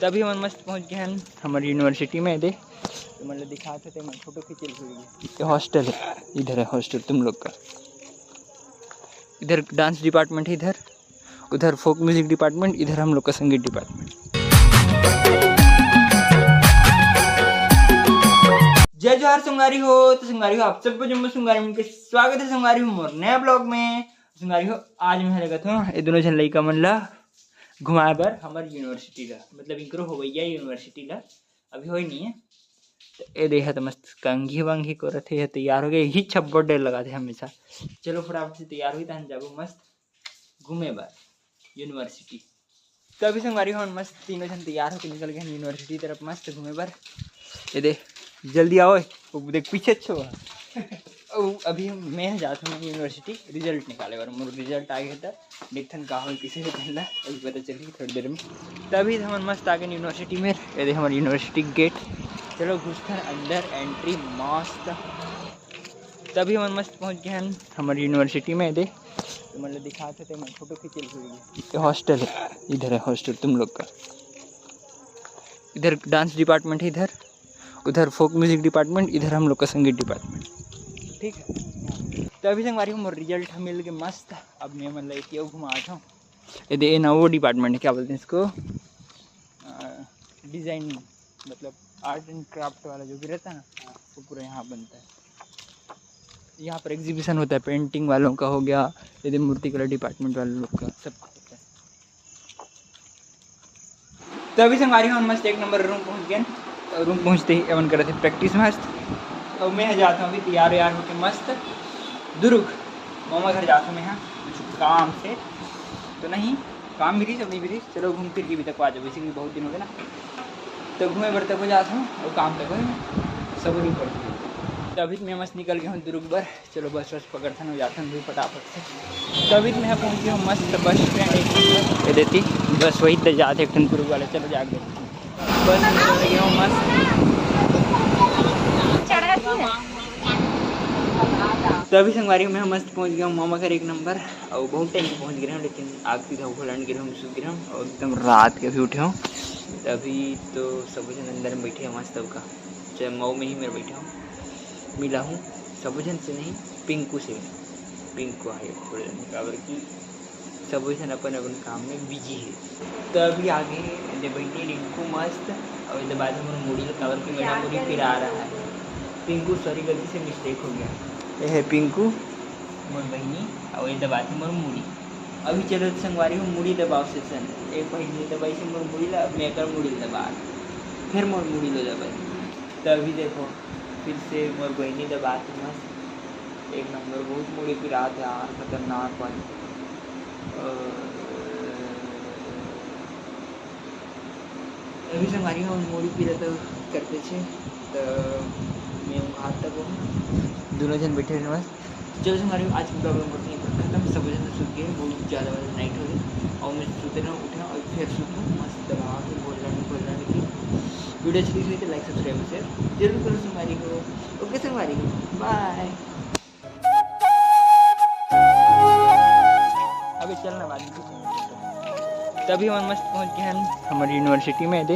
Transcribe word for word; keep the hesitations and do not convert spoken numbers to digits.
तभी हमन मस्त पहुंच गए हैं हमर यूनिवर्सिटी में। दे, तो मतलब दिखात हे, ते मैं फोटो खींचे ल भूल गए। ये हॉस्टल है, इधर है हॉस्टल तुम लोग का। इधर डांस डिपार्टमेंट है, इधर उधर फोक म्यूजिक डिपार्टमेंट, इधर हम लोग का संगीत डिपार्टमेंट। जय जोहार संगवारी हो। तो संगवारी हो, आप सबको जम्मो संगवारी मन के स्वागत है संगवारी हो मोर नया ब्लॉग में। संगवारी हो, आज मैं लगत हूँ ये दोनों झन लइका मन ला घुमाए बर हमर यूनिवर्सिटी ला, मतलब इनकरो होवैया यूनिवर्सिटी ला। अभी होई नहीं है। तो ए देहा तो मस्त कंघी वंघी करत हे, तैयार हो गए। ही छब्बो डर लगा थे हमेशा। चलो फटाफट से तैयार हुई, तहन जाबो मस्त घूमे बर यूनिवर्सिटी। तो अभी संगवारी हो, मस्त तीनों जन तैयार होके निकल गए हैं यूनिवर्सिटी तरफ मस्त घूमे बर। ये दे, जल्दी आओ। वो देख पीछे अच्छो हुआ। ओ, अभी मैं जात हूँ यूनिवर्सिटी रिजल्ट निकाले बर। मोर रिजल्ट आ गया था, देखथन का होई किसी से पहला, अभी पता चली थोड़ी देर में। तभी हमन मस्त आ गए यूनिवर्सिटी में। ये दे हमारी यूनिवर्सिटी गेट। चलो घुसथन अंदर, एंट्री मस्त। तभी हमन मस्त पहुँच गए हैं हमारी यूनिवर्सिटी में। ये दे, तो मतलब दिखात हे, ते मैं फोटो खींचे ल भूल गए। ये हॉस्टल है, इधर है हॉस्टल तुम लोग का। इधर डांस डिपार्टमेंट है, इधर उधर फोक म्यूजिक डिपार्टमेंट, इधर हम लोग का संगीत डिपार्टमेंट। ठीक है, तो अभी संगवारी हो मोर रिजल्ट मिल गए मस्त। अब मैं मतलब एक घुमा हूँ। ये दे, ये ना वो डिपार्टमेंट है, क्या बोलते हैं इसको, डिजाइनिंग, मतलब आर्ट एंड क्राफ्ट वाला जो भी रहता है ना, वो पूरा यहाँ बनता है। यहाँ पर एग्जीबिशन होता है, पेंटिंग वालों का हो गया, ये दे मूर्ति कला डिपार्टमेंट वाले लोग का, सब कुछ होता है। तो अभी संगवारी हो, मस्त एक नंबर रूम पहुँच गए। तो रूम पहुँचते ही एमन करत हे प्रैक्टिस मस्त। तो मैं जात हूँ अभी तैयार व्यार होके मस्त दुर्ग मामा घर जात हूँ मैं, हाँ, कुछ काम से। तो नहीं, काम भी रही, सब नहीं भी रही। चलो घूम फिर के भी तक आ जाओ, वैसे भी बहुत दिन हो गए ना। तो घूमे बर तक हो जात हूँ और काम तक हो, सब नहीं पड़ती। तो अभी तो मैं मस्त निकल गया हूँ दुर्ग बर। चलो बस वस पकड़थन, जाथन भी फटाफट से। तो अभी मैं पहुंच गया हूँ मस्त बस स्टैंड एक नंबर। ये देती बस वही तो जाते एक ठन दुर्ग वाले। चलो जाके देखते हैं। बस निकल गया हूँ मस्त। तो अभी संगवारी मैं मस्त पहुंच गया हूँ मामा घर एक नंबर। और बहुत टाइम पहुंच गए हूँ, लेकिन आग सीधा घोलन गिरे हूँ, सुत गिरे हूँ और एकदम रात के भी उठे हूँ। तो अभी तो सब जन अंदर में बैठे हैं मस्त, सबका चाहे मऊ में ही मेरे बैठे हूँ, मिला हूँ सब जन से नहीं, पिंकू से। पिंकू आए थोड़े दिन, काबर कि सब जन अपन अपन काम में बिजी है। तो अभी आगे ये बहनी रिंकू मस्त, और ये बाद में मोर मुड़ी, काबर कि मेरा मुड़ी पिरा रहा है। पिंकू, सॉरी, गलती से मिस्टेक हो गया। ये है पिंकू, मोर बहनी, और ये दबाते मोर मुड़ी। अभी चलो संगवारी हो मुड़ी दबाव सेशन। एक बहनी दबाई से मोर मुड़ी ला, अब मैं एकर मुड़ी ला दबा, फिर मोर मुड़ी ला दबाई। तो अभी देखो, फिर से मोर बहनी दबात मस्त एक नंबर, बहुत मुड़ी पिरात हे यार, खतरनाक वाली। अ, अभी संगवारी हो मुड़ी पीरा तो करते छे, तो मैं उघार तक हूँ, दोनों जन बैठे रहे मस्त। चलो संगवारी हो, आज की प्रॉब्लम करते हैं खत्म। सब जन सुत गए, बहुत ज़्यादा वाला नाइट हो गई, और मैं सुते ना उठा और फिर सुतूँ मस्त दबा के, बोल रहा नहीं, बोल रहा नहीं। वीडियो अच्छी लगी तो लाइक, सब्सक्राइब, शेयर जरूर करो संगवारी हो। ओके संगवारी हो, बाय। अभी चलना बाद में। तभी हमन मस्त पहुंच गए हैं हमारी यूनिवर्सिटी में। दे,